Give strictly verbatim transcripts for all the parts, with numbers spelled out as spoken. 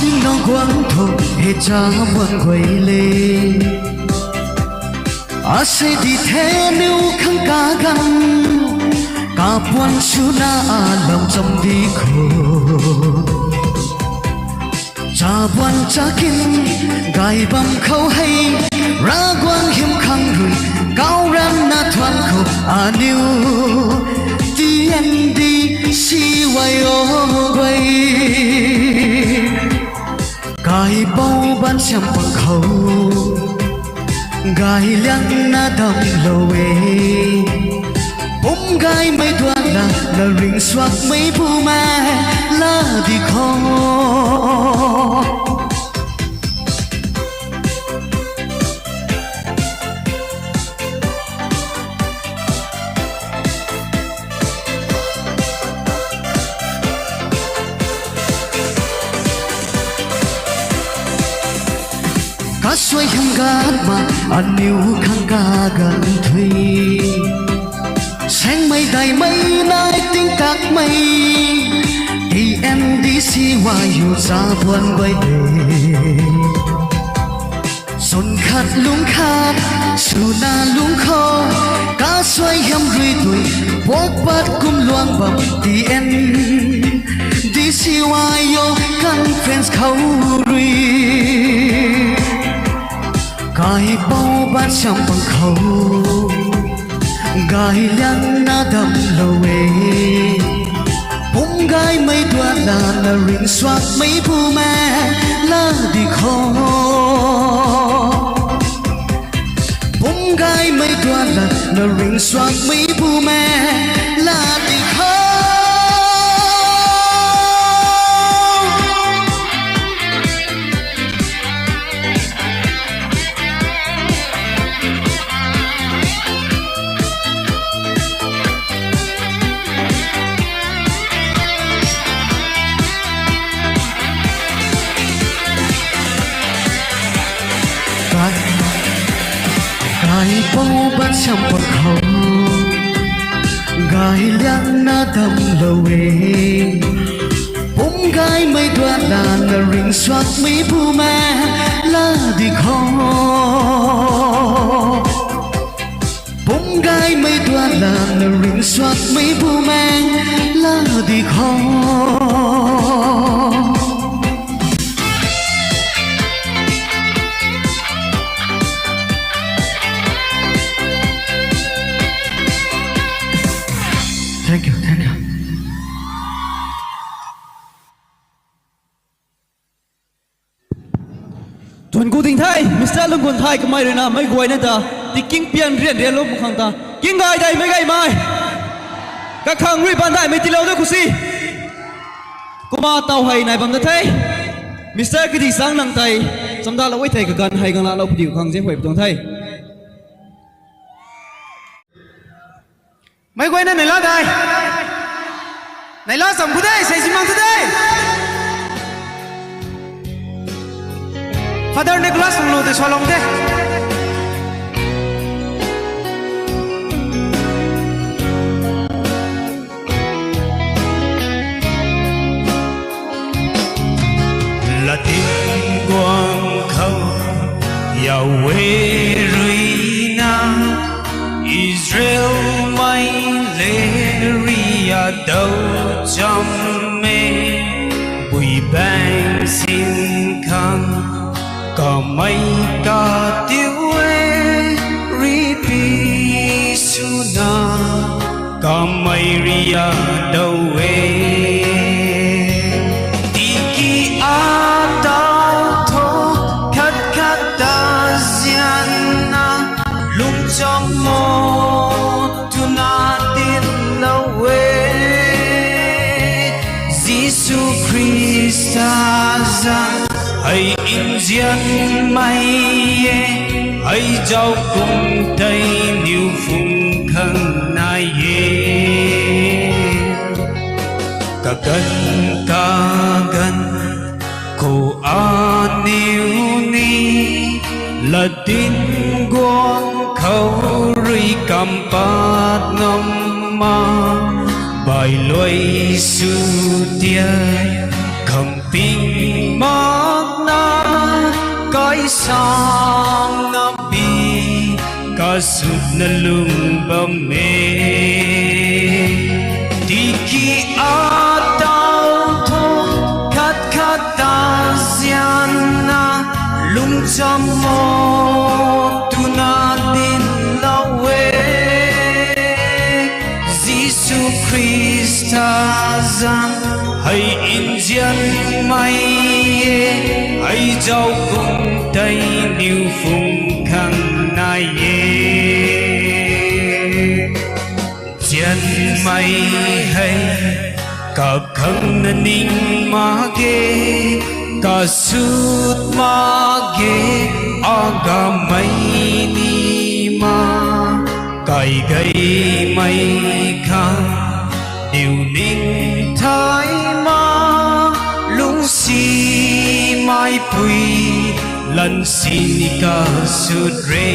Ding nang guang tho, he cha buan guay le. Asei di the niw khang kaganv, kapuan swna alam cham di kho. Cha buan cha kin, gay bam khou hei, Ravguangc hym khang rui, kau ramna thuan khou, aniw, T N D C Y O guay. Kaipouc ban siam pang khou, gay liangna damlou e. Pum gaymei duanna, na ringcsuakmei bumei, la di kho. Kasuai hym gatma, aniw khang kaganv thui. Saengmei daihmei nai tingtakmei, T N D C Y O cha buan guay de. Chwn khat lungc khat, swna lungc khou, kasuai hym rui tui, puak pat kum luang bam T N D C Y O conference khou rui. Kaipouc ban siam pang khou, gay liangna damlou e. Pum gaymei duanna, na ringcsuakmei bumei, la di kho. Pum gaymei duanna, na ringcsuakmei bumei, la di kho. Kai, kaipouc ban siam pang khou, gay liangna damlou e. Pum gaymei duanna, na ringcsuakmei bumei, la di kho. Pum gaymei duanna, na ringcsuakmei bumei, la di kho. Thank you, thank you. Thuanc ku ding the, Mister Lungkunthai kamei ruina meic guayna ta, tiking pian rian rianlou mak khang ta, king gay dei meic gaymei. Kakhang rui ban daihmei tiilou da ku si. Kumna taw hei nai bam da the. Mister Kadi Sang nang tei, chamdalou e thei kaganv hei ganglaalou padiu khang zauc huay pu tuang the. Meic guayna neihla dei. Neihla cham ku de, sei si mang tu de. Father Nicholas Lunglu tei salou de. Latdin guang khou Yahweh ruina Israelmei le ria dau cham e, bui baeng sin khang kamei katiu e, rihpui swna kamei ria dau e. Tiki atau tho khat khat ta zianna lungcham mo twna dinclou e. Jisu Khrista zanc hei nzianmei e, hei zauc kum tei niw phung khang nai e. Kaganv kaganv khou aniw ni latdin guang khou rui kam pat ngam ma, bai luai sw tia, kamping ma Sang na bi kasutna lung bam e. Tiki atau thu khat khat ta zianna lungcham mo twna dinlou e. Jisu Khrista zanc hei nzianmei e, hei zauc kum tei niw phung khang nai e. Nzianmei hei kap khang na ning mak ge, kasut mak ge, agamei ni ma, kaigeimei khang diu ning thay ma, lungcsimei pui lan sini kasut re.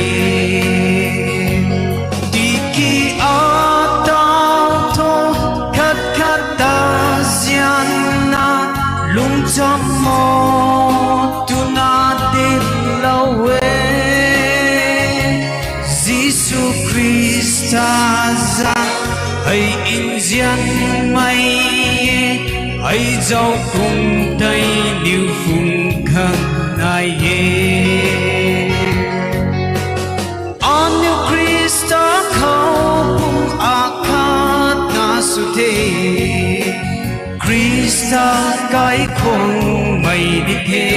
Tiki atau thu khat khat ta zianna lungcham mo twna dinlou e. Jisu Khrista zanc hei nzianmei e, hei zauc kum tei niw phung khang nai e. Aniu Khrista khou pum akhatna sw the, Khrista kaikhwangmei di the.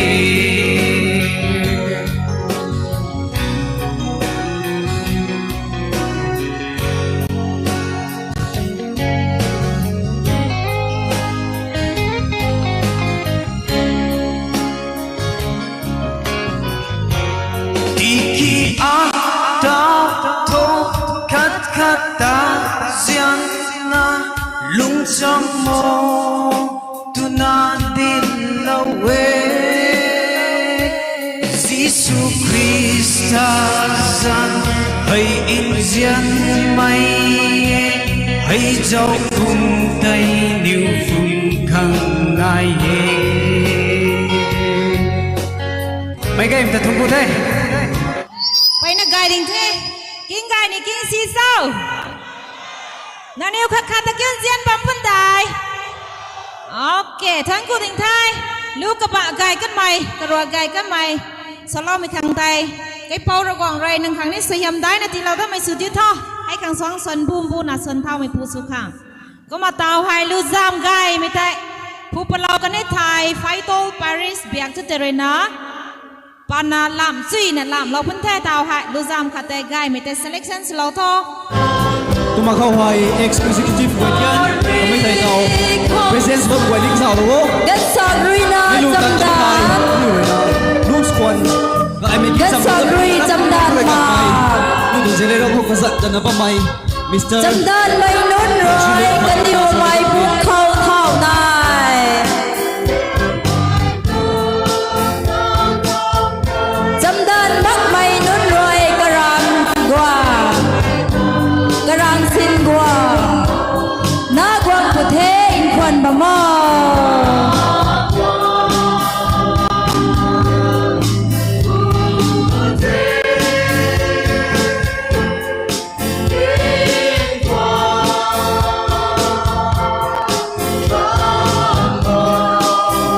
Tiki atau thu khat khat ta zianna lungcham mo twna dinlou e. Jisu Khrista zanc hei nzianmei e, hei zauc kum tei niw phung khang nai e. Meic gaymei ta thungc ku the. Peyna gay ding the. King gay ni king si cho. Nangniw khat khat ta kiu nzian bam pun dai. Ok, thangc ku ding the. Lu kabah gay kanmei, karuak gay kanmei, saloumei khang tei, kaipouc Ravguangc rui nang khang ni suaihiam daina tiilou damei sw diu tho. Hei khang suang swan bum bu na swan thaumei pu sw khang. Kumna taw hei luzam gaymei tei phu palou kan e thei, Phaitol Parish biak thu tei rui na pana lam chuina lamlou pun the. Taw hei luzam khat tei gaymei tei selection swlou tho. Kumna khou hei ex-executive guay tian, kamei thei taw present swlou guay ni kazauhlou o. Ganvsaekc rui na chamdan. Lu swan gaymei ki chamdan. Ganvsaekc rui chamdan ma. Lu tu zele rau khou kazat kana bammei Mister Chamdanmei nunc rui kaniw mei pum khou thau nai. Chamdan makmei nunc rui karang gua, karang sin gua, na guang pu the nkhwan bam o.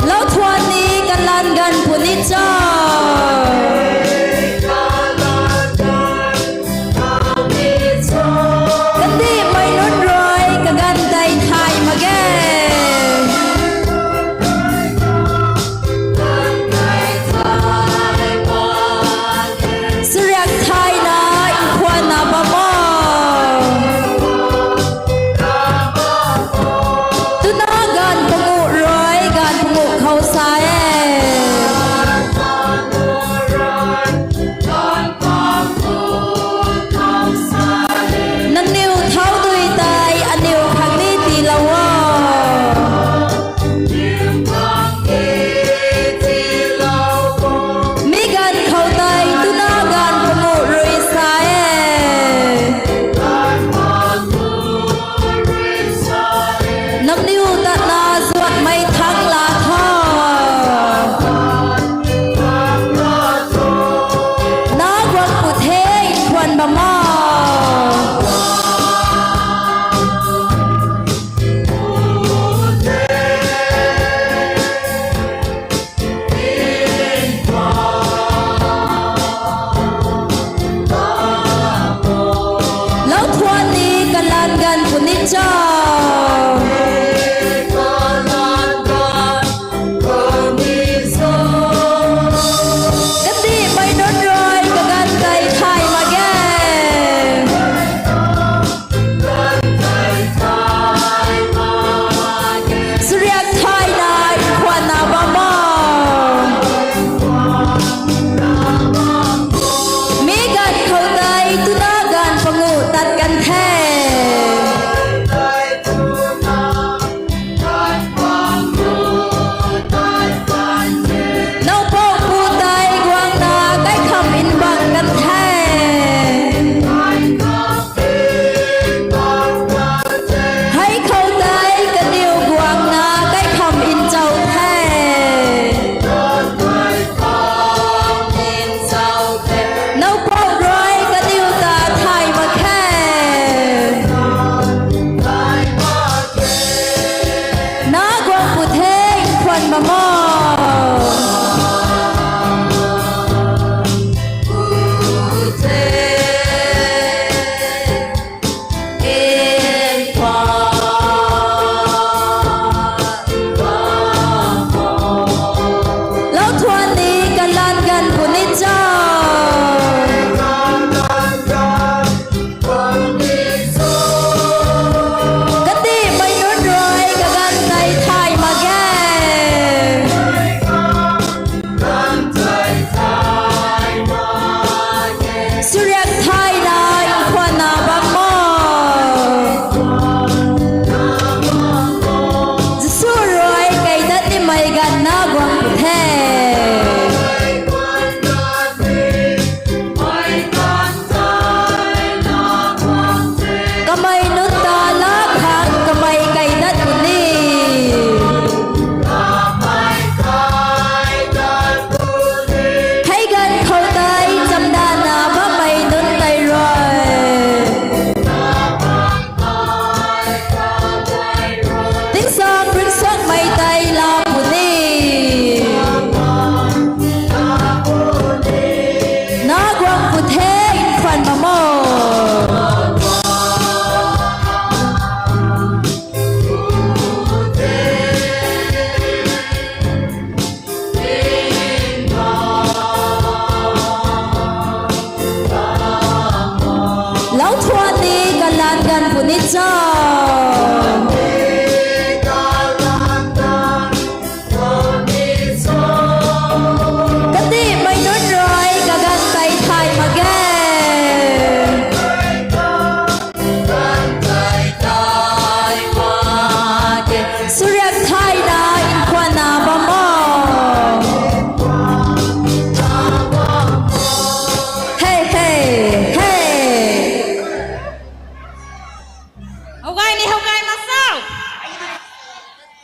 Lou thuan ni kalan ganv puni cho. Kandihmei nunc rui kaganv tei thay mak ge.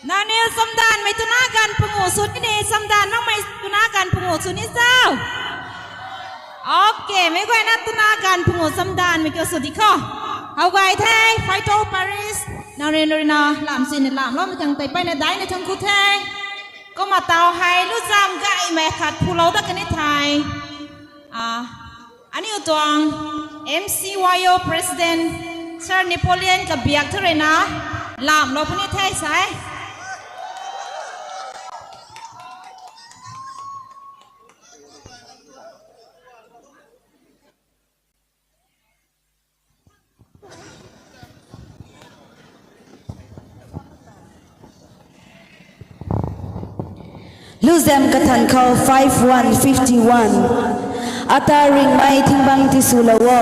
Nangniw chamdanvmei twna ganv pungu sw ni, chamdanv makmei twna ganv pungu sw ni cho? Ok, meic guayna twna ganv pungu chamdanvmei kiu sw di kho. How gay the, Phaito Parish. Nangniw ruina lam sini lamloumei khang tei peyna daina thuanc ku the. Kumna taw hei luzam gaymei khat phulou dat kani thei, aniu tuang M C Y O President Sir Napoleon Kabiak thu ruina lamlou puni the sa e. Luzam kathan khou five one fifty one. Ata ringhmei thingbang tiswlou o.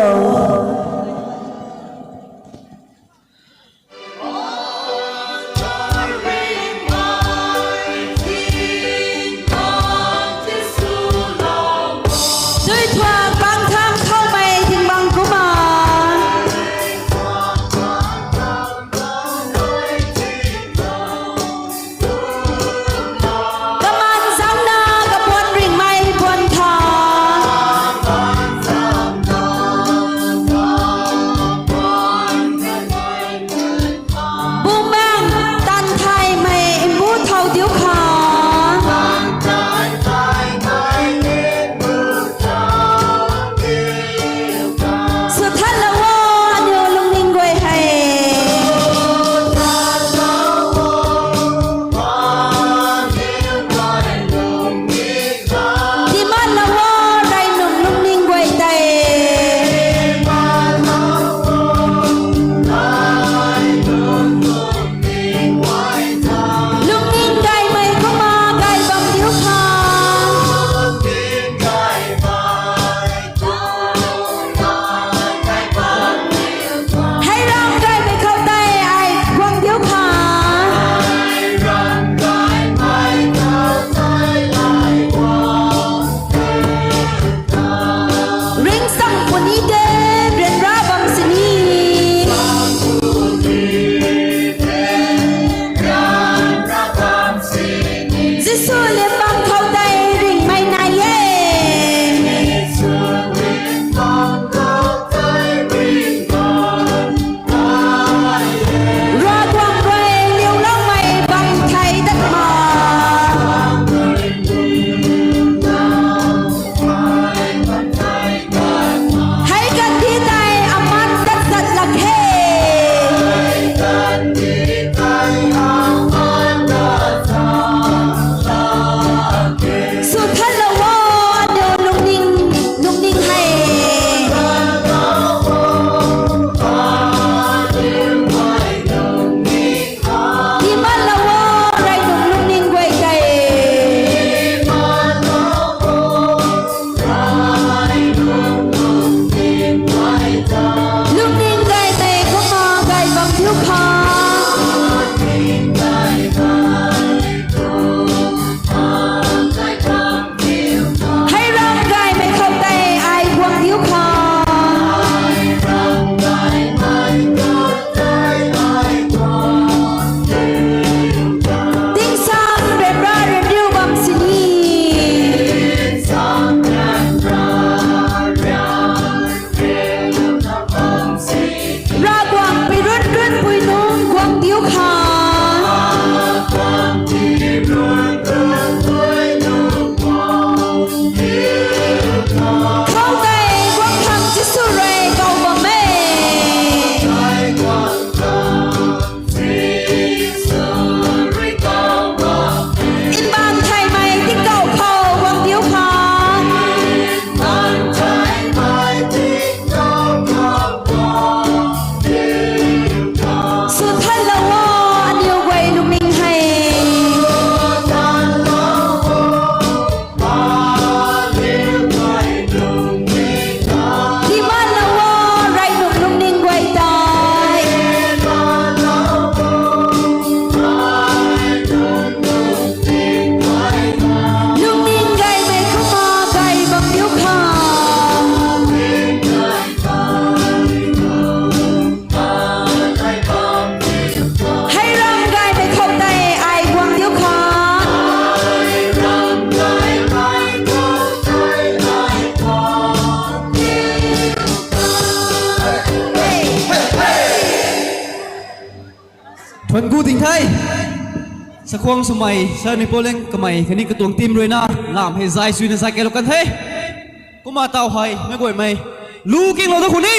Duithuak bangtham khoumei thingbang kumna. Kamaan zangna kabuan ringhmei buan tha. the. Sakhuang swmei, Sir Napoleon kamei khatni katuang team ruina lam hei zay suina zay kailou kan the. Kumna taw hei meic guaymei lu kinglou da khou ni.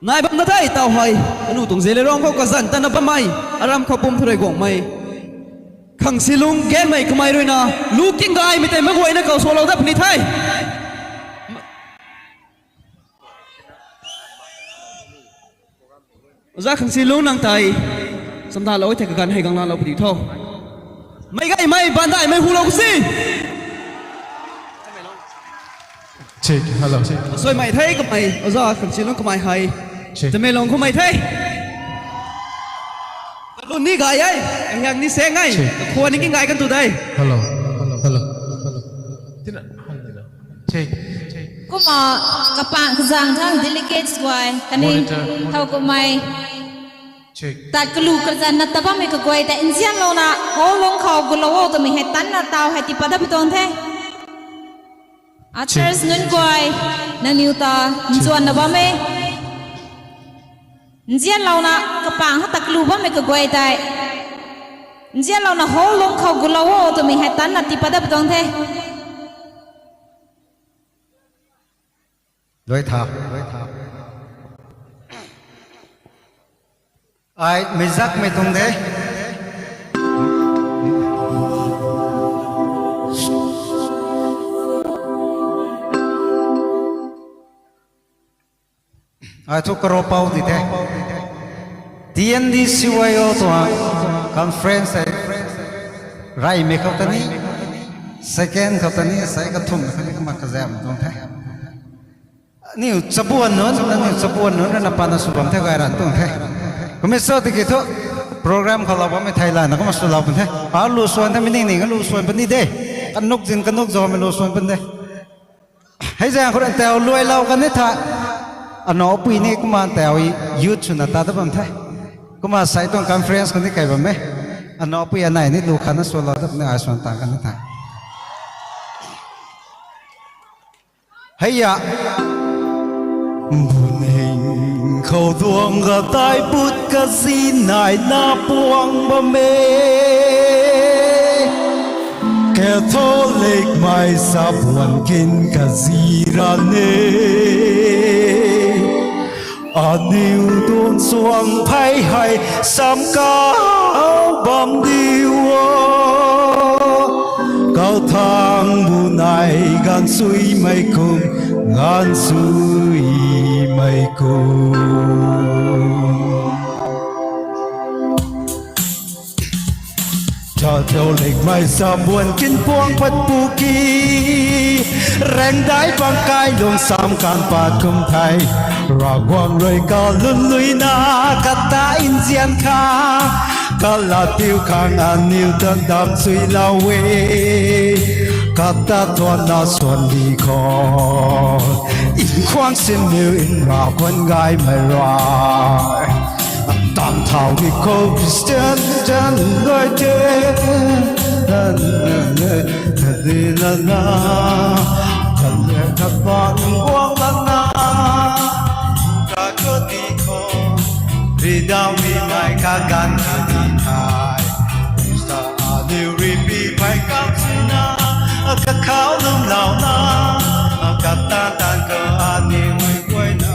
Nai bam na the taw hei, anu tuang Zeliangrong khou kazanc tana bammei, aram khou pum thurei guangmei, Khangsilung Genmei kamei ruina lu king gaymei tei meic guayna khou salou dat puni the. Oja Khangsilung nang tei samdalou thei kaganv hei ganglaalou puni tho. Meic gaymei, baandaimei hulou si. Check, hello. Suaimei the kamei, Oja Khangsilung kamei hei. Check. Tamenglong khou mei the. Kalun ni gay e, ahiang ni seng e. Check. Khwan ni king gay kan tu de. Hello, hello, hello. Check. Kumna kapang kazang thang delegates guay khatni Monitor, monitor. Thow kummei. Check. Tat kalu kazanna ta bammei kaguay ta nzianlouna hall lung khou gulou o twmei hei tanna taw hei tiipat dat pui tuang the. Check. Ushers nunc guay, nangniw ta nchuanna bam e. Nzianlouna kapang ha tat kalu bammei kaguay tei nzianlouna hall lung khou gulou o twmei hei tanna tiipat dat pui tuang the. Luai tha. Ai meizakmei tuang de. Ai thu karou pou di the. T N D C Y O tuang conference hei reymei khou ta ni, second khou ta ni, sei kathumh khou ni kumna kazam tuang the. Aniu chabuan nunc, aniu chabuan nunc rui na pana sw bam the gay ran tuang the. Kumna sw tiki thu program khou lou bammei thei lana kumna swlou pun the. Alu suan the, mi ning ning alu suan puni de. Kanuk zin kanuk zaumei lu suan pun de. Hei zaeng khou rui ntaw luailou kan ni tha. Anaupui ni kumna ntaw youth swna ta dat bam the. Kumna sei tuang conference khou ni kai bam e. Anaupui anei ni lu khatna swlou dat ni ai suan tang kan ni tha. Hei a. Buning khou duang katei put kazi naina puang bam e. Catholic mei sabuan kin kazi ra ne. Aniu tuang suang phey hei sam kau bam diu o. Kau thang bu nai ganv suimei kum, ganv suimei kum. Catholic mei sabuan kin puang pat pu ki, rengdai bang kai lung sam kan pat kum thei, Ravguangc rui kalun lui na kata nzian khang, kalat piu khang aniu tan dam suilou e, kata tuanna suan di khou, nkhwan simniw nra khwan gaymei rui. Tan thau di khou Christian tan gay the. Khat di lana, khat le khat pan guang lana, khat khou di khou, ridau mi mei kaganv khat di thei. Khrista aniu ripi phey kau sina, kakhou lumlouna, kata tan khou aniu mei guayna.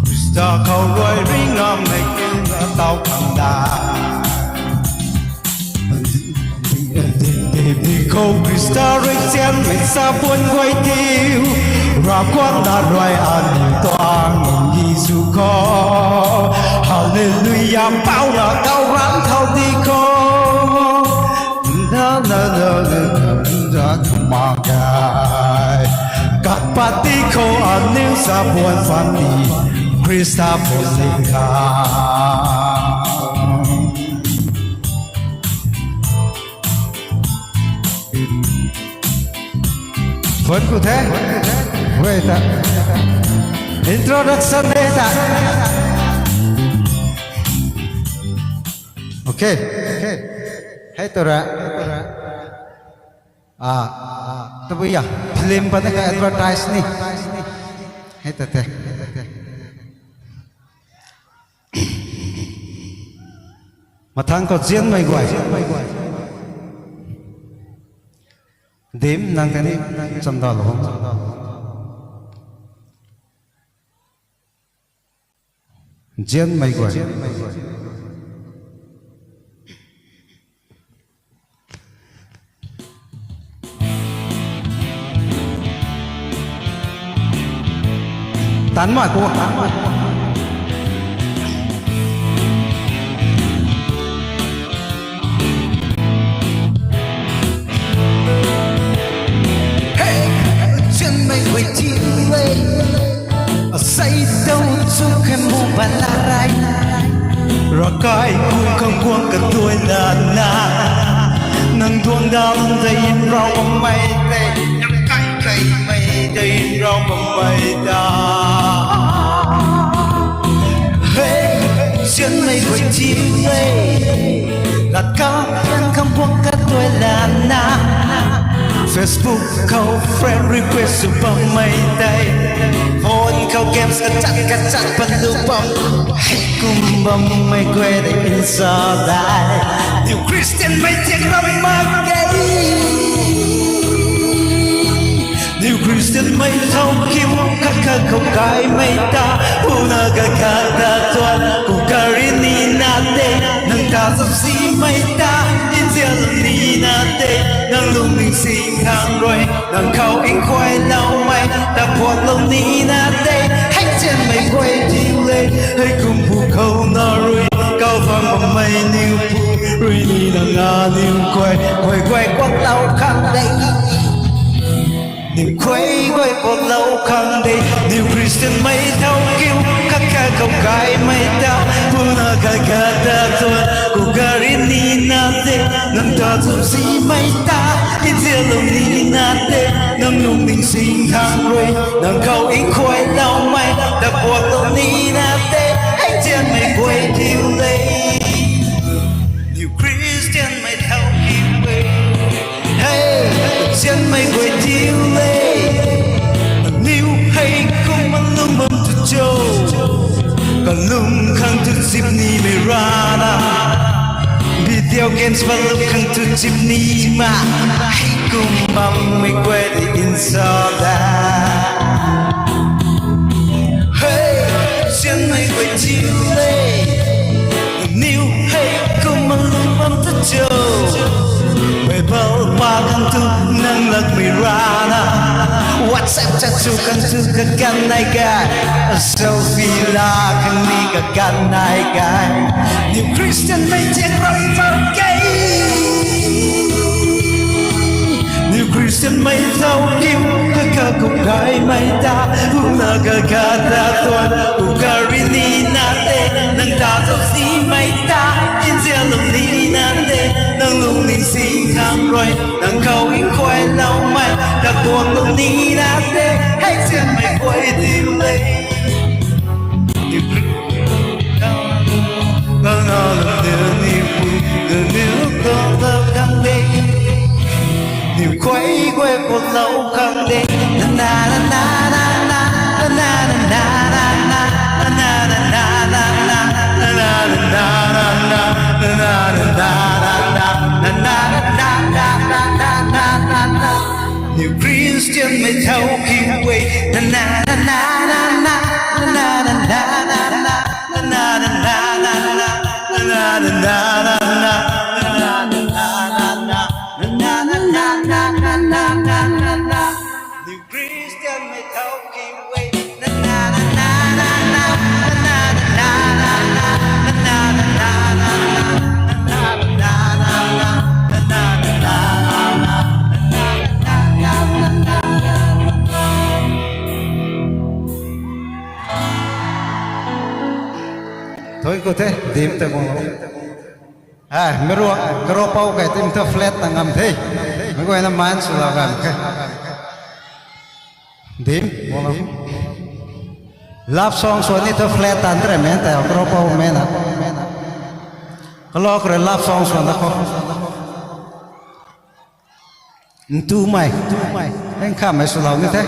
Khrista khou rui ringammei kin tau khang da. Di khou Khrista rui sianmei sabuan guay tiu, Ravguangc na rui aniu tuang di zu khou. Hallelujah, pau ra kau ran khou di khou. Na, na, na, na, na, na, kumna gay. Kat pat di khou aniu sabuan phan di, Khrista pun di kha. Phun ku the. Wait, ta. Introduction de ta. Okay. Okay. Hei tu ra. Ah, tabui ya, film pan ka advertise ni. Hei ta the. Mathang khou zianmei guay. Dim nang tei ni chamdalou. Zianmei guay. Tan mai ku, tan mai ku. Hey, zianmei guay ti le. Asei dou chu khen mu ban la rai. Ravkai ku khang guang katuai lana. Nang duang dam tei in rau bam mei tei. Nang kai kai mei tei in rau bam mei ta. Hey, zianmei guay ti le. Lat kau kan khang guang katuai lana. Facebook khou friend request sw bam mei tei. Phone khou games kachat kachat palu bam. Hei kum bam mei guay de insa dai. New Christian mei tiak ram mak ge. New Christian mei thau kiu khat khat khou kai mei ta. Puna khat khat ta tuan ku kari ni na te. Nang ta zap si mei ta. Inzian ni na te. Nang lung ning sing thang rui. Nang khou in khuay lou mei, ta puat lou ni na te, hei zianmei guay ti le, hei kum pu khou na rui, kau bam bam mei niw pu, rui ni na nga niw khuay, khuay guay puat lou khang de. Niw khuay guay puat lou khang de, New Christian mei thau kiu, khat khat khou kai mei ta, puna khat khat ta tuan, ku kari ni na te, nang ta zap si mei ta, Inzian lou ni na te, nang lung ning sing thang rui, nang khou in khuay lou mei, ta puat lou ni na te, hei zianmei guay ti le. New Christian mei thau kiu e. Hey, zianmei guay ti le. Niw hei kum malum bam tu cho. Kalum khang tu zip ni mei rana. Video games malum khang tu zip ni ma. Hei kum bam mei guay de insa da. Hey, zianmei guay ti le. Niw hei kum malum bam tu cho. Bible pa khang tu nang lak mei rana. WhatsApp chat sw khang tu kaganv nai gay. Selfie la khang ni kaganv nai gay. New Christian mei tiak ram mak ge. New Christian mei thau kiu, khat khat khou kai mei ta, puna khat khat ta tuan, ku kari ni na te, nang ta zap si mei ta, inzian lou ni na te, nang lung ning sing thang rui, nang khou in khuay lou mei, ta puat lou ni na te, hei zianmei guay ti le. Niw khuay guay puat lou khang de. New Christian mei thau kiu e. New Christian mei thau kiu e. Thank you the, dim ta guang lou. Ai, meic rui, karo pou kai tim thu flat na ngam the. Meic guayna man sw la gam khe. Dim, guang lou. Love song swan ni thu flat tan tre men ta, karo pou men na. Kalo kare love song swan na khou. Ntumei. Heng khamei swlou ni the.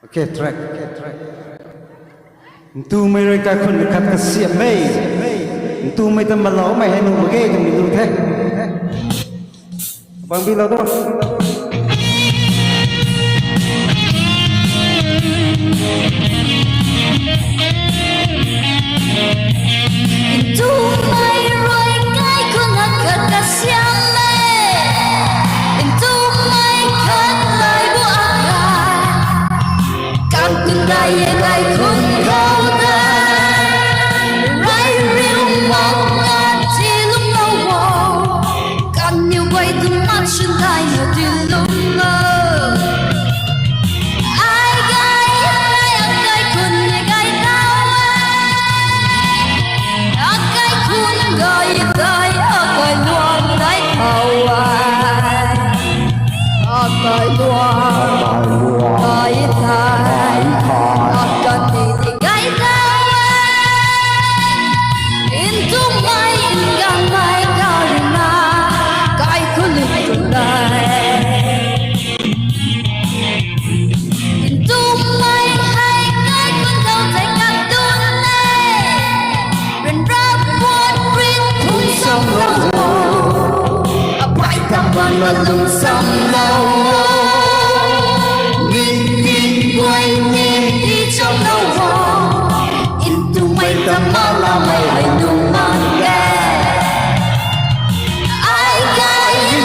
Okay, track. Ntumei rui kaikhun khat kasiam e. Ntumei ta maloumei hei nuh mak ge twmei lu the. Bangbi lou do. Ntumei rui kaikhun khat kasiam e. Ntumei khat lai bu akai. Kan tun dai e kaikhun khou tei. Rai riu mak na ti lum lou o. Kan niw guay tun mak shin dai na ti lum lou. Ai gay, ai gay, akai khun ni gay tau e. Akai khun gay tei, akai luang gay tau e. Akai luang gay tei, akai ni ni gay tau e. Ntumei, nganvmei karuina, kaikhun lung tun dai. Ntumei hei kaikhun khou tei kan tun e. Ryanra puat rit phung sam lou o. Apai ta bam na lung sam lou o. Ning ning guay ning ti cham lou o. Ntumei ta maloumei hei nuh mak ge. Ai gay e,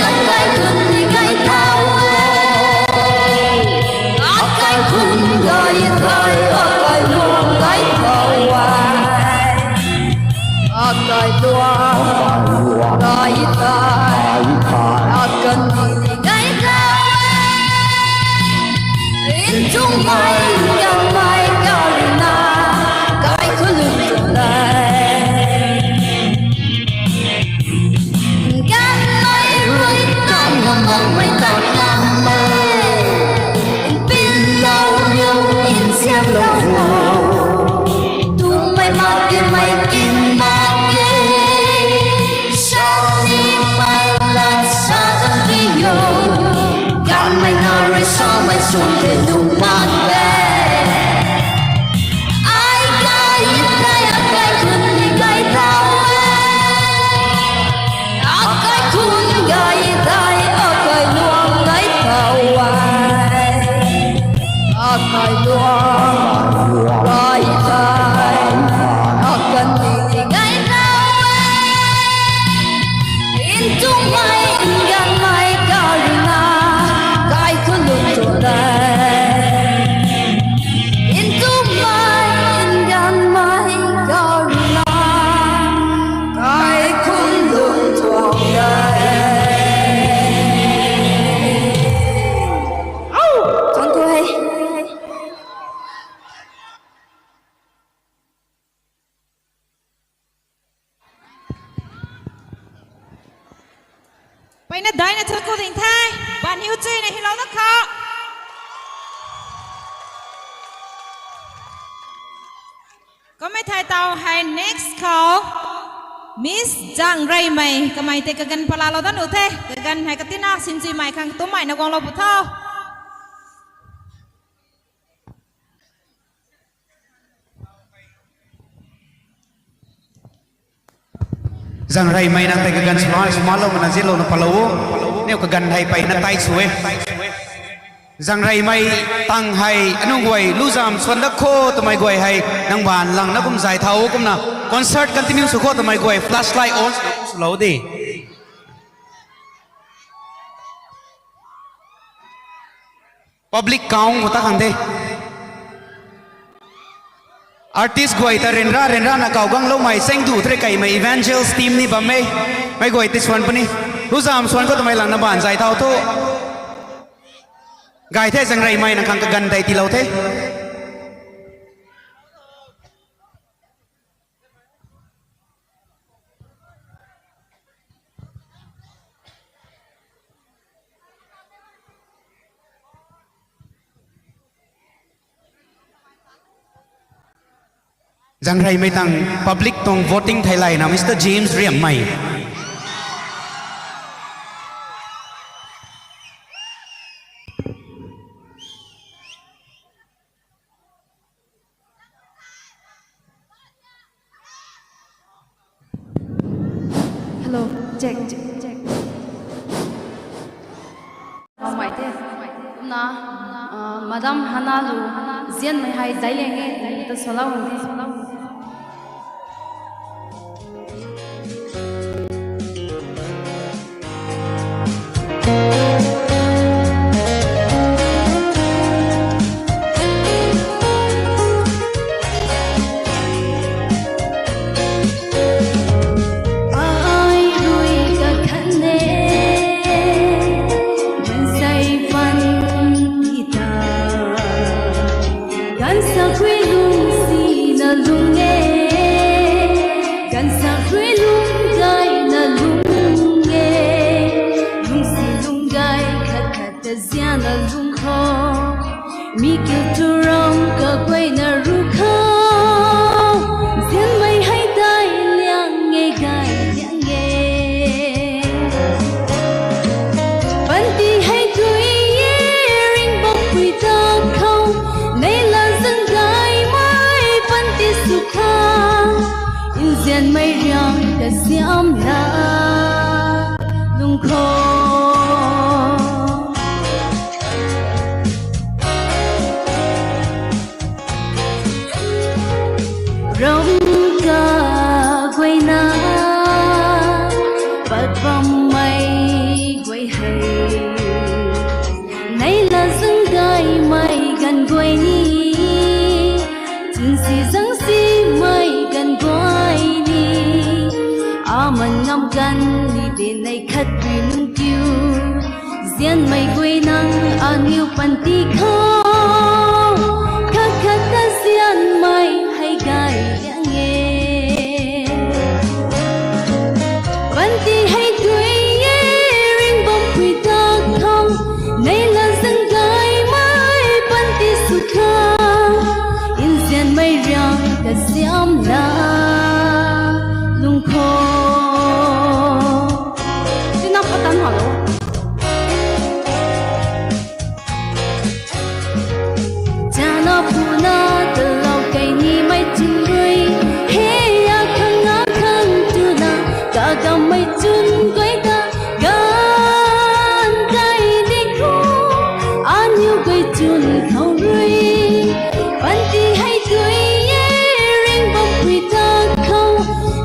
akai khun ni gay tau e. Akai khun gay tei, akai luang gay tau e. Akai luang gay tei, akai ni ni gay tau e. Ntumei, nganvmei karuina, kaikhun lung tun dai. Nganvmei rui tan ngam makmei tan ngam e. Npin lou niu nsiam lou o. Ntumei mak timei kin mak e. Sa nimei lat sa tan ki o. Kanmei na rui samei swn the nuh mak e. Ai gay e, akai khun ni gay tau e. Akai khun gay tei, akai luang gay tau e. Akai luang gay tei, akai ni ni gay tau e. Ntumei, nganvmei karuina, kaikhun lung tun dai. Ntumei, nganvmei karuina, kaikhun lung tun dai. Au, thank you hei. Mpeyna daina thakhu ding the, baan hiu chuina hilouna kha. Kummei thei taw hei next khou Miss Zangreymei, kamei tei kaganv palalou dat nuh the, kaganv hei katina sinchuimei khang katummeina guanglou pu tho. Zangreymei nang tei kaganv swlou, swmaloumei na zianlouna palou o. Niw kaganv hei mpeyna tei sw e. Zangreymei tang hei anunc guay luzam swan dat kho twmei guay hei nang baanv langna kum zay thau kumna concert continue sw kho twmei guay flashlight on swlou di. Public kau khou ta khang the. Artist guay ta ryanra ryanrana kaw guangloumei chengdu threy kaimei Evangels team ni bam e. Mei guay ti swan puni. Luzam swan khou twmei langna baanv zay thau thu. Gay the Zangreymei nang khang kaganv tei tiilou the. Zangreymei tang public tuang voting theilayna Mister James Riammei. Check, check, check. Mei te. Kumna, ah, Madam Hana lu, zianmei hei zai leng e, ta salou hang di. Ai rui kakhan e, gansei pan kita. Gansa kui lung si na lung e, gansa kui lung gay na lung e, lung si lung gay khat khat ta zian na lung kho. Mi kiu tu ram kaguayna ru khou, zianmei hei dai liang e, gay liang e. Panty hei tui e, ring bam pui ta khou, nei la zang gaymei panty sw khang, nzianmei riang kasiam na lung kho. Ram kaguayna, pat bammei guay hei, nei la zang gaymei ganv guay ni, chun si zang simei ganv guay ni, aman ngam ganv ni de nei khat pui nunc kiu. Zianmei guay nang aniu panty khou, khat khat ta zianmei hei gay liang e. Panty hei tui e, ring bam pui ta khou, nei la zang gaymei panty sw khang, nzianmei riang kasiam na lung kho. Tina patan halo. Chana puna talou kei nimei chun rui, hei akhang akhang tuna, kagammei chun guay ta, ganv kai di khou, aniu guay chun khou rui. Panty hei tui e, ring bam pui ta khou,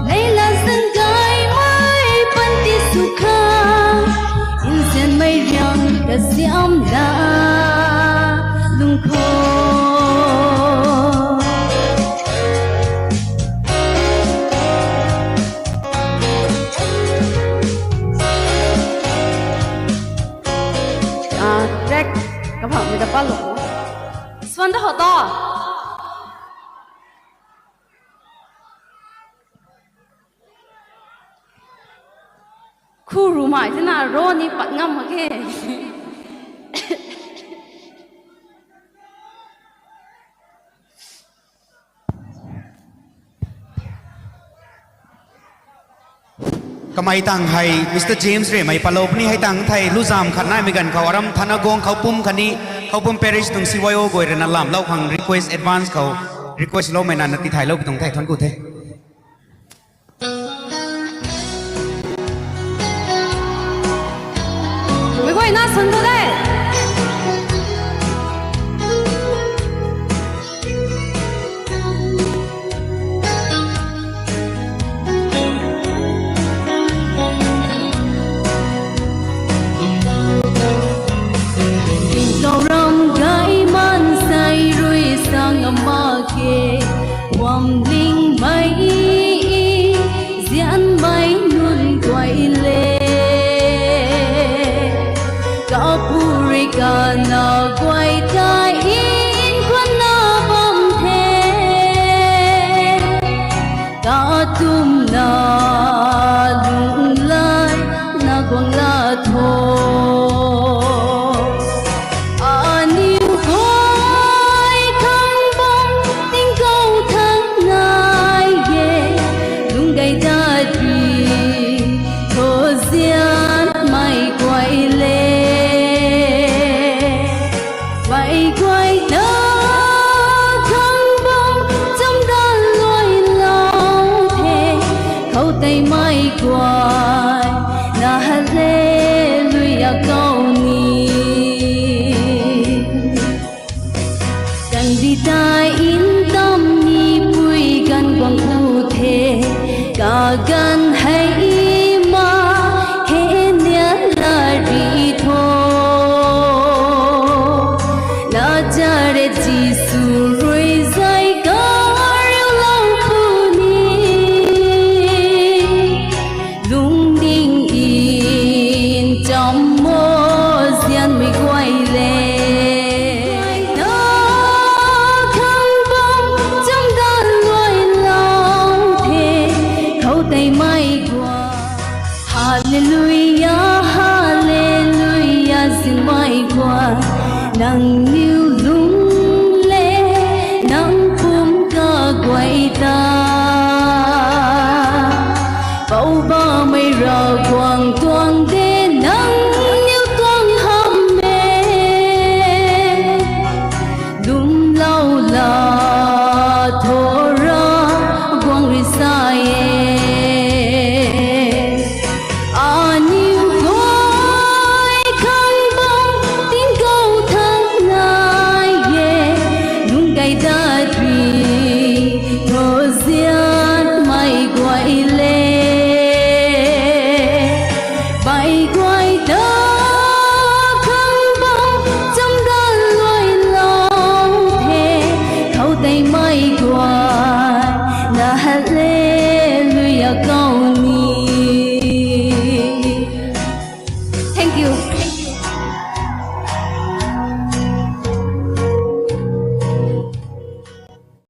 nei la zang gaymei panty sw khang, nzianmei riang kasiam na lung kho. Ah, track kabamhmei ta palou. Swan ta ho ta. Khuru mai tina ro ni pat ngam mak khe. Kamei tang hei Mister James Remei palou puni hei tang thei luzam khat naimei ganv khou aram thana guang khou pum khatni khou pum parish tuang C Y O guay rui na lamlou khang request advance khou request loumei na na tithaylou pi tuang thei thuanc ku the. Mei guay na san tu de. Tingkauh ram gay maansei rui sang ama ke, wamlingmei zianmei nunc guay le. Kapu rui kana guay ta nkuanna bam the. Katumna lunghlaic na guang la tho. Aniu guay khang bam tingkauh thangc nai e, lungc gay dat ri tho zianmei guay le. Mei guay ta khang bam chamdan luailou the, khou teimei guay Tei ntamv nipui ganv guang ku the, kaganv hei ma, khe nian lari tho. Nazaret Jisu rui zay kariulou puni, lungning ncham mo zianmei guay le. Na khang bam chamdan luailou the, khou teimei guay. Hallelujah, hallelujah, zinmei guay. Nangniw lung le, nang pum kaguay ta